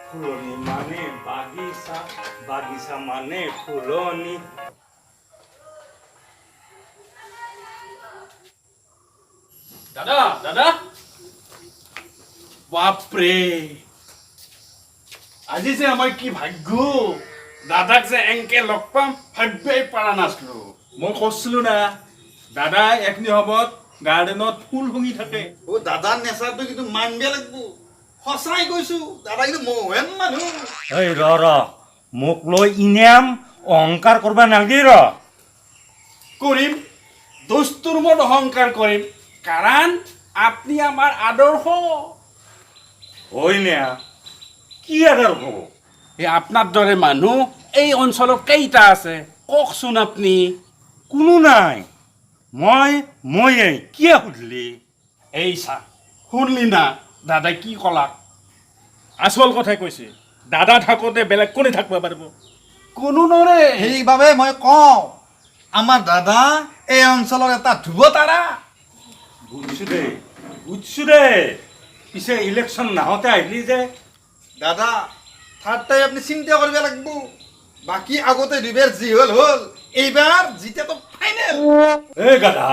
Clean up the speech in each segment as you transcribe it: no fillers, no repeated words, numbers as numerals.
ফুলনি মানে বাগিচা, বাগিচা মানে ফুলনি। দাদা দাদা, বাপৰে, আজি যে আমাৰ কি ভাগ্য, দাদাক যে এনকে লগ পাম ভাবিবই পৰা নাছিলো। মই কৈছিলো না, দাদাই একনি সময়ত গাৰ্ডেনত ফুল শুঙি থাকে। অ দাদাৰ নেচাৰটো কিন্তু মানিব লাগিব, সঁচাই কৈছো, দাদা কিন্তু মহেন মানুহ। এই ৰ ৰ, মোক লৈ ইনাম অহংকাৰ কৰবা নালগে ৰ। কৰিম, দস্তুৰ মত অহংকাৰ কৰিম, কাৰণ আপনি আমাৰ আদৰ্শ। হয় না? কি আদৰ্শ? এই আপোনাৰ দৰে মানুহ এই অঞ্চলত কেইটা আছে কওকচোন আপনি? কোনো নাই, মই মইয়ে। কিয় সুধিলি? এই চা, শুনলি না দাদাই কি কলাক? আচল কথাই কৈছে, দাদা থাকোঁতে বেলেগ কোনে থাকিব পাৰিব? কোনো নৰে। সেইবাবে মই কওঁ, আমাৰ দাদা এই অঞ্চলৰ এটা ধ্ৰুৱ তাৰা। বুজছো দে, বুজছো দে। পিছে ইলেকশ্যন নাহোঁতে আহিলি যে? দাদা, থাৰ্ড টাইম আপুনি চিন্তা কৰিব লাগিব। বাকী আগতে দুবাৰ যি হ'ল হ'ল, এইবাৰ জিতাটো ফাইনেল। এই গাধা,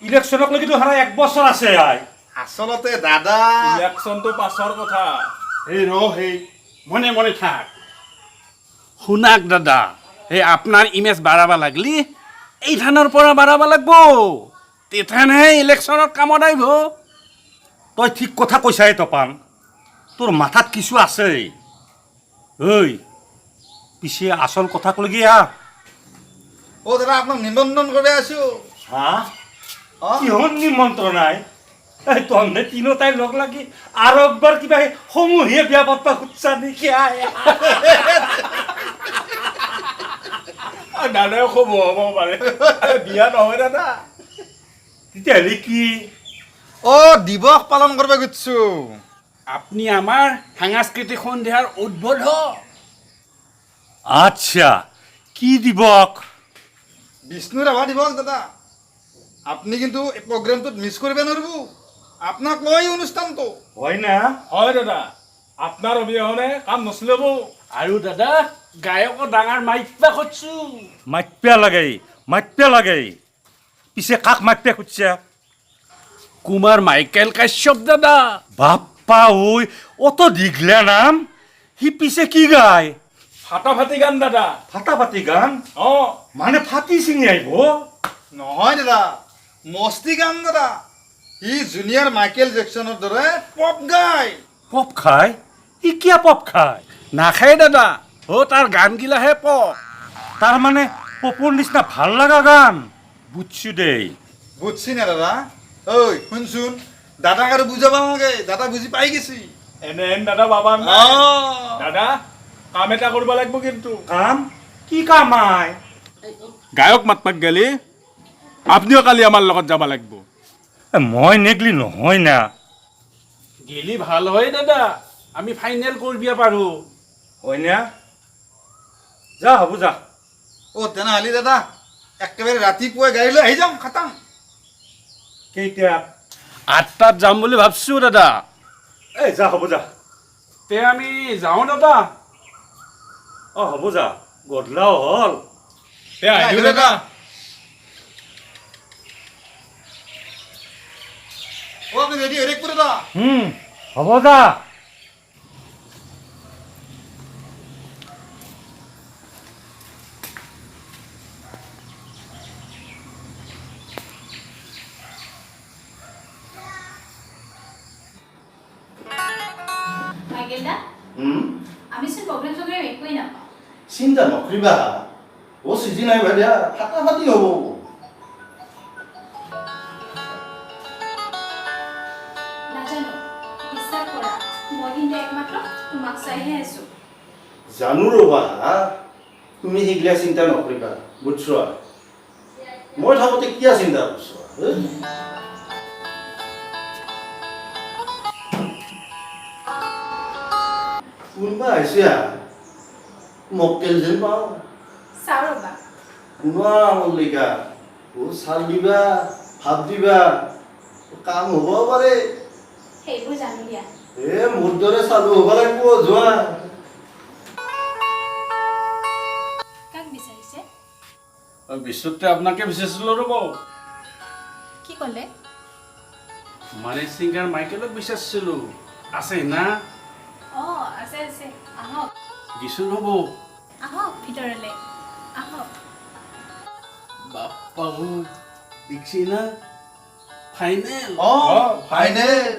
ইলেকশ্যনক লৈকেতো হাৰা এক বছৰ আছে আই। আচলতে দাদা, ইলেকশ্যনটো পাছৰ কথা। এই ৰ, সেই মনে মনে থাক। শুনাক দাদা, এই আপোনাৰ ইমেজ বাঢ়াব লাগলি এই থানৰ পৰা বাঢ়াব লাগব, তেথানহে ইলেকশ্যনত কামত আহিব। তই ঠিক কথা কৈছাই তপান, তোৰ মাথাত কিছু আছে। ঐ, পিছে আচল কথা কলগি আহ। অ দাদা, আপোনাক নিমন্ত্ৰণ কৰি আছো। হা? অ? কিহৰ নিমন্ত্ৰণ আই? এই তহঁতে তিনিওটাই লগ লাগি আৰু একবাৰ কিবা সেই সমূহীয়া বিয়া পাতবা খুজিছা নেকি আই? দাদাও খুব হ'ব পাৰে, বিয়া নহয় দাদা। তেতিয়াহ'লে কি? অ দিৱস পালন কৰিব খুজিছো। আপুনি আমাৰ সাংস্কৃতিক সন্ধিয়াৰ উদ্বোধক। আচ্ছা, কি দিৱস? বিষ্ণু ৰাভা দিৱস দাদা। আপুনি কিন্তু এই প্ৰগ্ৰেমটোত মিছ কৰিব নোৱাৰিব, আপোনাক লৈ অনুষ্ঠানটো। হয় না? হয় দাদা, আপোনাৰ অবিহনে কাম নচলিব। আৰু দাদা, গায়কৰ ডাঙৰ মাইকবা খুজিছো। মাতপা লাগে, মাতপা লাগে। পিছে কাক মাতপা খুজিছা? কুমাৰ মাইকেল কাশ্যপ দাদা। বাপ্পা ঐ, অত দীঘলীয়া নাম! সি পিছে কি গায়? ফাটাফাটি গান দাদা। ফাটাফাটি গান? অ। মানে ফাটি ছিঙি আহিব? নহয় দাদা, মস্তি গান দাদা। সি জুনিয়ৰ মাইকেল জেকচনৰ দৰে পপ গায়। পপ খায়? সি কিয় পপ খায়? নাখায় দাদা, অ তাৰ গানগিলাহে পপ। তাৰ মানে পপৰ নিচিনা ভাল লগা গান। বুজছো দেই। বুজছি না দাদা? ঐ শুনচোন, দাদাক আৰু বুজাব নালাগে, দাদা বুজি পাই গৈছি। এনেহেন দাদা বাবা নাই। অ। দাদা, কাম এটা কৰিব লাগিব কিন্তু। কাম? কি কাম আই? গায়ক মাতবাক গেলি আপুনিও কালি আমাৰ লগত যাব লাগিব। এ, মই নেগলি নহয় না। গেলি ভাল হয় দাদা, আমি ফাইনেল কৰিবিয়া পাৰো। হয় না? যা হ'ব যা। অ তেনেহ'লে দাদা, একেবাৰে ৰাতিপুৱাই গাড়ী লৈ আহি যাম, খাটাং। কেইটা? 8টাত যাম বুলি ভাবছো দাদা। এই যা হ'ব যা। তে আমি যাওঁ দাদা। অ হ'ব যা, গধলাও হ'ল। তে আহিলো দাদা। অ আপুনি ৰেডি হৈ থাকিব দাদা। হ'ব যা। মাইকেল দা, আমিচোন প্ৰগ্ৰেম চগ্ৰেম একোৱেই নাপাওঁ। চিন্তা নকৰিবা, অ চিজিন আহিব দিয়া, ফাটাফাটি হ'ব। নাজানো, বিশ্বাস কৰা, মই কিন্তু একমাত্ৰ তোমাক চাইহে আছো। জানো ৰ'বা, তুমি সেইগিলা চিন্তা নকৰিবা, বুজছ? মই থাকোঁতে কিয় চিন্তা কৰিছ? কোনোবা আহিছে, মক্কেল যেন পাওঁ। চাওঁ ৰ'বা। কোনোবা মল্লিকা, অ চাল দিবা, ভাব দিবা, কাম হ'ব পাৰে। সেইবোৰ জানো দিয়া। এ মোৰ দৰে চালু হ'ব লাগিব যোৱা। কাক বিচাৰিছে? বিশ্বতে আপোনাকে বিচাৰিছিলোঁ ৰ'ব। কি ক'লে? মানে ছিংগাৰ মাইকেলক বিচাৰিছিলোঁ, আছে না? অঁ, আছে আছে, আহক। দিছোঁ ৰ'ব। আহক ভিতৰলৈ আহক। বাপ্পা দেখছি না, ফাইনেল। অঁ, ফাইনেল।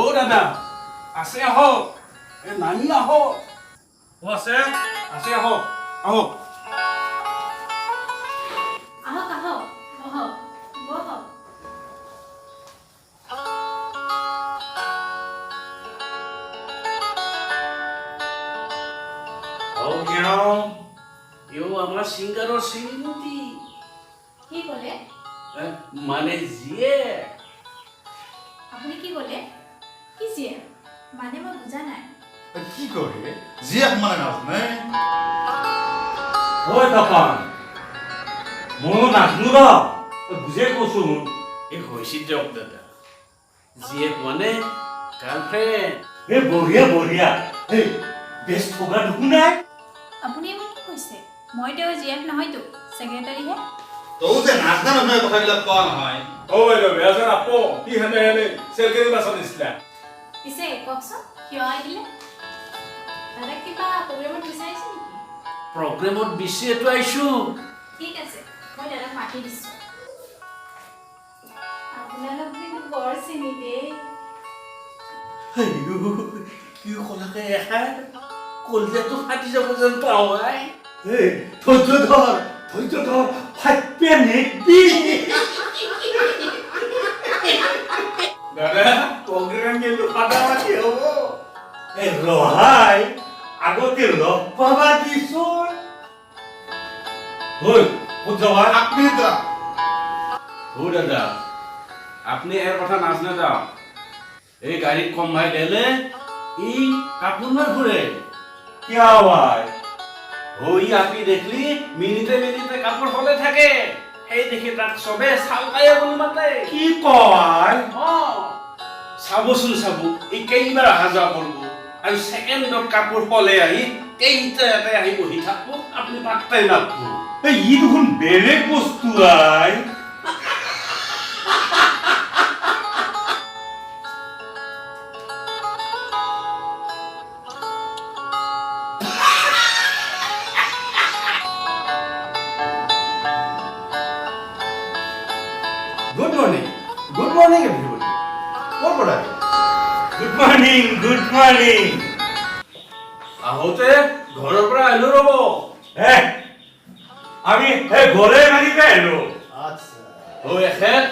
অ' দাদা আছে, আহক। এ নামি আহক। অ আছে। আছে, আহক আহক। আহক আহক, বহক বহক। এও আমাৰ ছিংগাৰৰ শ্ৰীমতী। কি ক'লে? মানে জীয়ে। আপুনি কি ক'লে? কি জীয়েক? মানে মই বুজা নাই। কি কৰে জীয়েক মানে নাজানে? ঐ তপন, ময়ো নাজনো ৰ, বুজিয়ে কচোন। এই হৈছে দিয়ক দাদা, জীয়েক মানে গাৰ্লফ্ৰেণ্ড। এই বঢ়িয়া বঢ়িয়া, এই বেছ ঠগা নুশুনাই। আপুনি এইবোৰ কি কৈছে? মই তেওঁৰ জীয়েক নহয়তো, ছেক্ৰেটাৰীহে। তয়ো যে নাজনা নহয় কথাবিলাক কোৱা নহয়। অ বাইদেউ, বেয়া যেন নাপাব, কি হেনে হেনে চেলকেৰি মাছৰ নিচিনা। পিছে কওকচোন, কিয় আহিলে? দাদাক কিবা প্ৰগ্ৰেমত বিচাৰিছে নেকি? প্ৰগ্ৰেমত বিচাৰিয়েতো আহিছোঁ। ঠিক আছে, মই দাদাক মাতি দিছোঁ। আপোনালোক কিন্তু বৰ চিনি দেই। কি ক'লাকে এষাৰ, কলিজাটো ফাটি যাব যেন পাওঁ আই। এই ধৈৰ্য ধৰ, ধৈৰ্য ধৰ, ফাটবে নেদবি। দাদা, প্ৰগ্ৰেম কিন্তু ফাটাফাটি হ'ব। এই ৰহাই আগতে লগ পাবা দিচোন। ঐ ক'ত যাবা? এক মিনিট ৰ। অ দাদা, আপুনি ইয়াৰ কথা নাজনে যাওক। এই গাড়ীত কম ভাই গেলে ই কাপোৰ লৈ ফুৰে। কিয় ভাই? ঐ আপি দেখলি মিনিটে মিনিটে কাপোৰ সলাই থাকে। সেই দেখি তাক চবে চালকায়া বুলি মাতে। কি কয়? অঁ, চাবচোন চাব, এই কেইবাৰ অহা যোৱা কৰিব আৰু ছেকেণ্ডত কাপোৰ সলাই আহি কেইটা ইয়াতে আহি বহি থাকিব, আপুনি পাত্তাই নাপাব। এই ই দেখোন বেলেগ বস্তু আই। Good morning, good morning everybody. ক'ৰ পৰা? Good morning, good morning. আহোঁতে ঘৰৰ পৰা আহিলো ৰ'ব। হে আমি এই ঘৰে মাৰিবে আহিলো। আচ্ছা। অ এখেত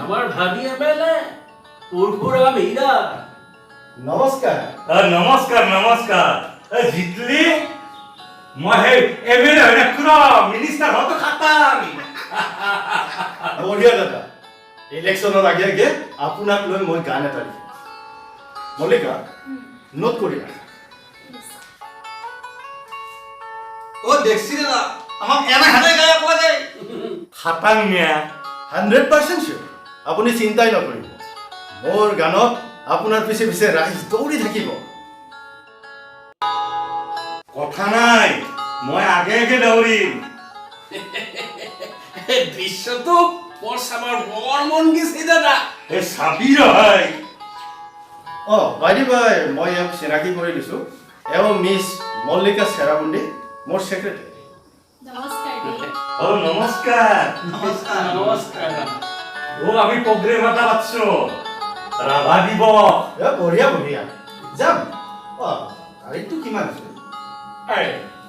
আমাৰ ভাবি এম এল এ পৰশুৰাম হীৰা। নমস্কাৰ। নমস্কাৰ নমস্কাৰ। জিতলি মই সেই এম এল এ হৈ নাথাকো ৰ, মিনিষ্টাৰ হোৱাটো খাটাং। বঢ়িয়া দাদা, ইলেকশ্যনৰ আগে আগে আপোনাক লৈ মই গান এটা লিখিম। মল্লিকা, নোট কৰি ৰাখ। অ দেখছি দাদা, আমাক এনেহেনে গায়ক লাগে। খাটাং মিয়া। 100% চিয়'ৰ, আপুনি চিন্তাই নকৰিব। মোৰ গানত আপোনাৰ পিছে পিছে ৰাইজ দৌৰি থাকিব। কথা নাই, মই আগে আগে দৌৰিম। দৃশ্যটো বৰ চাবৰ বৰ মন গৈছে দাদা। এই চাবি ৰহাই। অঁ বাইদেউ ভাই, মই এওঁক চিনাকি কৰি দিছোঁ। এওঁ মিছ মল্লিকা চেৰাবুন্দি, মোৰ ছেক্ৰেটাৰী। নমস্কাৰ দেই। অ নমস্কাৰ। নমস্কাৰ। নমস্কাৰ। অ আমি প্ৰগ্ৰেম এটা পাতছো, ৰাভা দিৱস। এ বঢ়িয়া বঢ়িয়া, যাম। অঁ তাৰিখটো কিমান আছিল? এই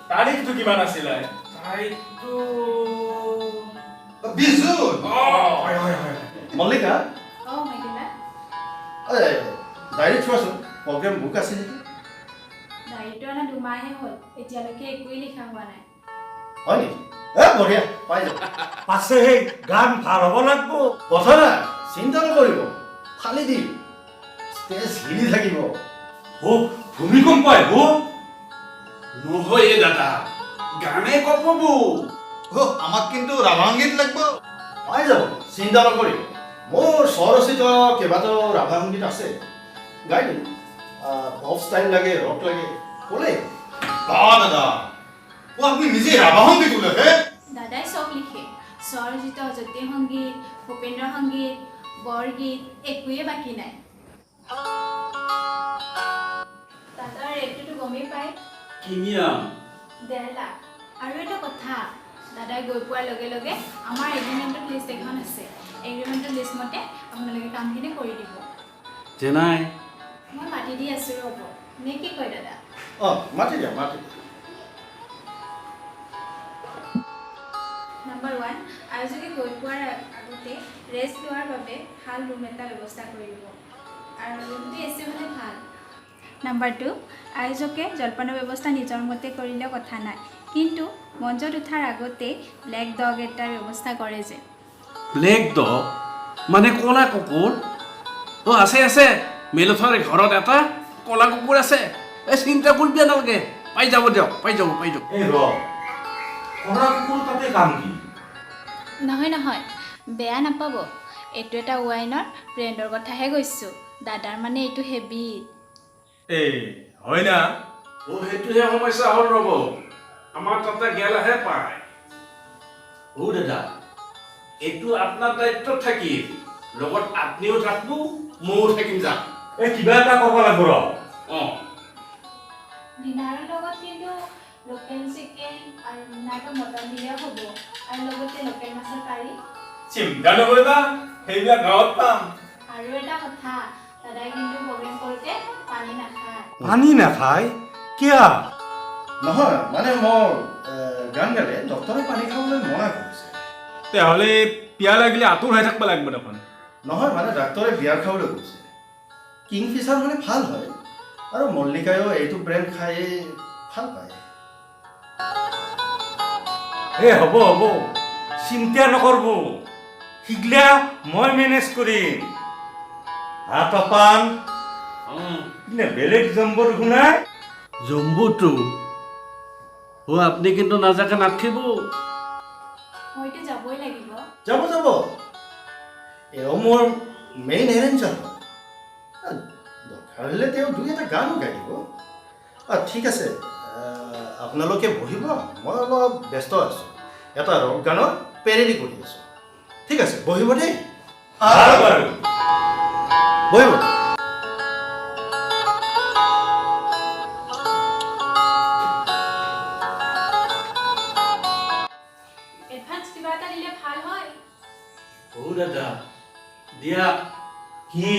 তাৰিখটো কিমান আছিলে? তাৰিখটো 20 জুন। হয় হয় হয়। মল্লিকা। অঁ মেঘেলা। এই ডায়েৰীত চোৱাচোন, প্ৰগ্ৰেম বুক আছে নেকি? ডায়েৰীটো অনা দুমাহে হ'ল, এতিয়ালৈকে একোৱেই লিখা হোৱা নাই। হয় নেকি? এ বঢ়িয়া, পাই যাব। পাছে সেই গান ভাল হ'ব লাগিব। কথা নাই, চিন্তা নকৰিব, ফালি দিম, ষ্টেজ হিলি থাকিব। অ ভূমিকম্প আহিব। নহয় এ দাদা, গানে কঁপাব। অ আমাক কিন্তু ৰাভা সংগীত লাগিব। পাই যাব, চিন্তা নকৰিব। মোৰ স্বৰচিত কেইবাটাও ৰাভা সংগীত আছে, গাই দিম। পপ ষ্টাইল লাগে, ৰক লাগে, ক'লে। বা দাদা, অ আপুনি নিজে ৰাভা সংগীত লেখে? দাদাই চব লিখে, স্বৰচিত, জ্যোতি সংগীত, ভূপেন্দ্ৰ সংগীত, বৰগীত, একোৱে বাকী নাই। দাদাৰ ৰেটটোতো গমেই পায়। কিমান? 1.5 লাখ। আৰু এটা কথা, দাদাই গৈ পোৱাৰ লগে লগে আমাৰ এগ্ৰিমেণ্টত লিষ্ট এখন আছে, এগ্ৰিমেণ্টৰ লিষ্ট মতে আপোনালোকে কামখিনি কৰি দিব। জেনাই, মই মাতি দি আছোঁ ৰ'ব, নে কি কয় দাদা? অঁ, মাতি দিয়া, মাতি দিয়া। নাম্বাৰ 1, আয়োজকে গৈ পোৱাৰ আগতে ৰেষ্ট লোৱাৰ বাবে ভাল ৰুম এটা ব্যৱস্থা কৰিব, আৰু ৰুমটো এ চি হ'লে ভাল। নাম্বাৰ 2, আয়োজকে জলপানৰ ব্যৱস্থা নিজৰ মতে কৰিলেও কথা নাই, কিন্তু মঞ্চত উঠাৰ আগতে ব্লেক ডগ এটাৰ ব্যৱস্থা কৰে যে। ব্লেক ডগ মানে ক'লা কুকুৰ? অ' আছে আছে, মেলথৰ ঘৰত এটা ক'লা কুকুৰ আছে। এই চিন্তা কৰিব নালাগে, পাই যাব দিয়ক, পাই যাব, পাই যাব। এই ৰ, ক'লা কুকুৰ তাতে কাম কি? নহয় নহয়, বেয়া নাপাব, এইটো এটা ৱাইনৰ ব্ৰেণ্ডৰ কথাহে কৈছোঁ, দাদাৰ মানে এইটো হেবিট। এই হয় না? অ' সেইটোহে সমস্যা হ'ল ৰ'ব, আমাৰ তাতে গেলহে পায়। অ' দাদা, এইটো আপোনাৰ দায়িত্বত থাকিল, লগত আপুনিও থাকিব, ময়ো থাকিম। যাম। এই কিবা এটা কৰিব লাগিব ৰ। অঁ। ডিনাৰৰ লগত কিন্তু লোকেল চিকেন আৰু নাইবা মটন দিলেও হ'ব, আৰু লগতে লোকেল মাছৰ কাৰী। চিন্তা নকৰিবা, সেইবিলাক গাঁৱত পাম। আৰু এটা কথা, দাদাই কিন্তু প্ৰগ্ৰেম কৰোঁতে পানী নাখায়। পানী নাখায় কিয়? নহয় মানে মই গান গালে ডক্টৰে পানী খাবলৈ মনা কৰিছে। তেহ'লে পিয়া লাগিলে আঁতৰ হৈ থাকিব লাগিব দেখোন। নহয় মানে ডাক্তৰে বিয়াৰ খাবলৈ কৈছে, কিংফিচাৰ হ'লে ভাল হয়, আৰু মল্লিকায়ো এইটো ব্ৰেণ্ড খাই ভাল পায়। এই হ'ব হ'ব, চিন্তা নকৰিব, সিগলা মই মেনেজ কৰিম। হা তপান, নে বেলেগ জম্বৰ শুনাই? জম্বুটো অ' আপুনি কিন্তু নাযাকে নাথাকিব। মইতো যাবই লাগিব। যাব যাব, এওঁ মোৰ মেইন এৰেঞ্জাৰ হয়, দৰকাৰ হ'লে তেওঁ দুই এটা গানো গাই দিব। ঠিক আছে, আপোনালোকে বহিব, মই অলপ ব্যস্ত আছোঁ, এটা ৰক গানৰ পেৰেডি কৰি আছোঁ। ঠিক আছে, বহিব দেই। বাৰু, বহিব। এডভান্স কিবা এটা দিলে ভাল হয়। অ' দাদা, দিয়া। কি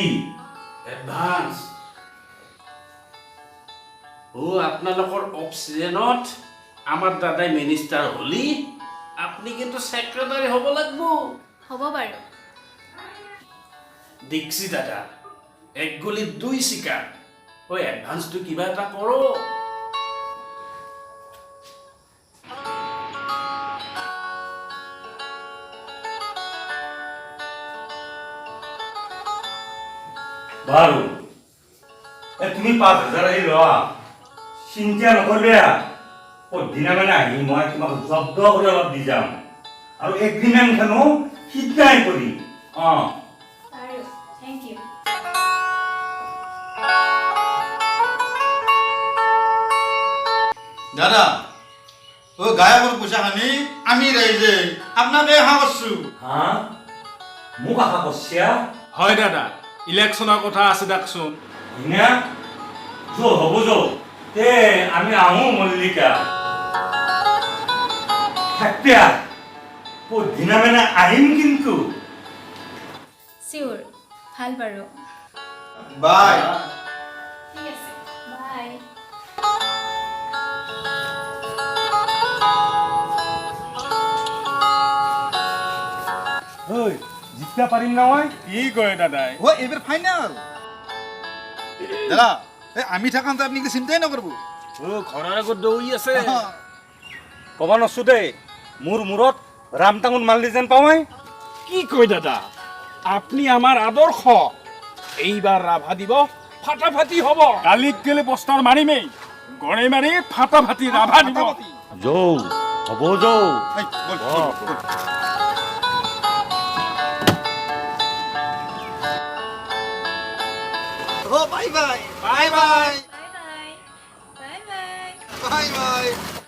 এডভান্স? অ' আপোনালোকৰ অফ ছিজনত আমাৰ দাদাই মিনিষ্টাৰ হ'লি আপুনি কিন্তু ছেক্ৰেটাৰী হ'ব লাগিব। হ'ব বাৰু। দেখছি দাদা, এক গুলিত দুই চিকাৰ। ঐ এডভান্সটো কিবা এটা কৰক। বাৰু, এই তুমি 5000 আহি লোৱা, চিন্তা নকৰিবা, দিনা মানে আহি মই তোমাক জব্দ কৰি অলপ দি যাম, আৰু এগ্ৰিমেণ্টখনো সিদিনাই কৰিম। অঁ। বাৰু, thank U. দাদা, অ' গায়কৰ পইচাখিনি আমি ৰাইজে আপোনাকে আশা কৰিছোঁ। হা, মোক আশা কৰিছা? হয় দাদা, ইলেকশ্যনৰ কথা আছে দাকচোন। হয়না? যো হ'ব যো, তে আমি আহোঁ মল্লিকা। থাকতিয়া, দিনা মানে আহিম কিন্তু। চিয়'ৰ, ভাল বাৰু। বাই। ঠিক আছে, বাই। ঐ, জিতবা পাৰিম নহয়? কি কয় দাদাই? অ' এইবাৰ ফাইনেল। দাদা, এই আমি থাকান্তে আপুনি কিন্তু চিন্তাই নকৰিব। অ' ঘৰৰ আগত দৌৰি আছে। ক'ব নচো দেই, মোৰ মূৰত ৰামটাঙোন মাৰলি যেন পাওঁ। কি কয় দাদা, আপুনি আমাৰ আদৰ্শ। এইবাৰ ৰাভা দিৱস ফাটাফাটি হ'ব। কালিক গেলে বস্তাৰ মাৰিমেই, গড়ে মাৰি ফাটাফাটি ৰাভা দিৱস। যৌ হ'ব যৌ। এই, ব'ল, ব'ল, ব'ল। অ, bye bye. Bye bye. Bye bye. Bye bye. Bye bye.